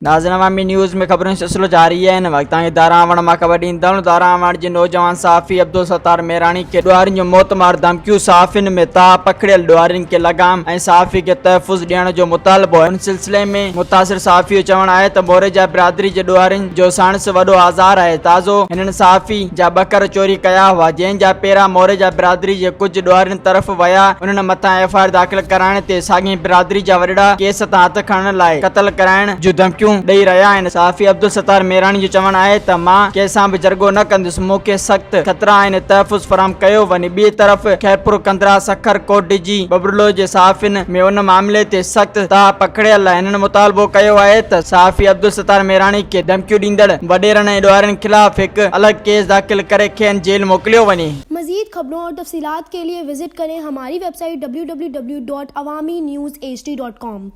ناظرين عوامي نيوز ۾ خبرن جو سلسلو جاري آهي هن وقت تائين داراوڻ مان خبر ڏيندڙ داراوڻ جي نوجوان صحافي عبدالستار ميراڻي کي ڏوهارين جو موت مار ڌمڪيون صحافين ۾ تاء پکڙيل ڏوهارين کي لغام ۽ صحافي کي تحفظ ڏيڻ جو مطالبو ان سلسلي ۾ متاثر صحافي جو چوڻ آهي ته موريجا برادري جي ڏوهارين جو ساڻس وڏو آزار آهي تازو هنن صحافي جا ٻڪر چوري ڪيا هئا جنهن جا پيرا موريجا برادري جي ڪجهه ڏوهارين طرف ويا انهن مٿان ايف I R داخل ڪرائڻ تي ساڳين برادري جا وڏڙا ڪيس تان هٿ کڻڻ لاء قتل ڪرائڻ جون ڌمڪيون ڏئي رهيا آهن. صحافي عبدالستار ميراڻي جو چوڻ آهي ته مان ڪنهن سان به جرڳو نه ڪندس، مون کي سخت خطرا آهن، تحفظ فراهم ڪيو وڃي. ٻئي طرف خيرپور ڪنڌرا، سکر، ڪوٽڏيجي، ٻٻرلوء جي صحافين ۾ ان معاملي تي سخت تاء پکڙيل آهي. هنن مطالبو ڪيو آهي ته صحافي عبدالستار ميراڻي کي ڌمڪيون ڏيندڙ وڏيرن ۽ ڏوهارين خلاف هڪ الڳ ڪيس داخل ڪري کين جيل موڪليو وڃي. مزيد خبرون اور تفصيلات کے لئے وزٽ ڪرين ھماري website W W W dot Awami news H D dot com.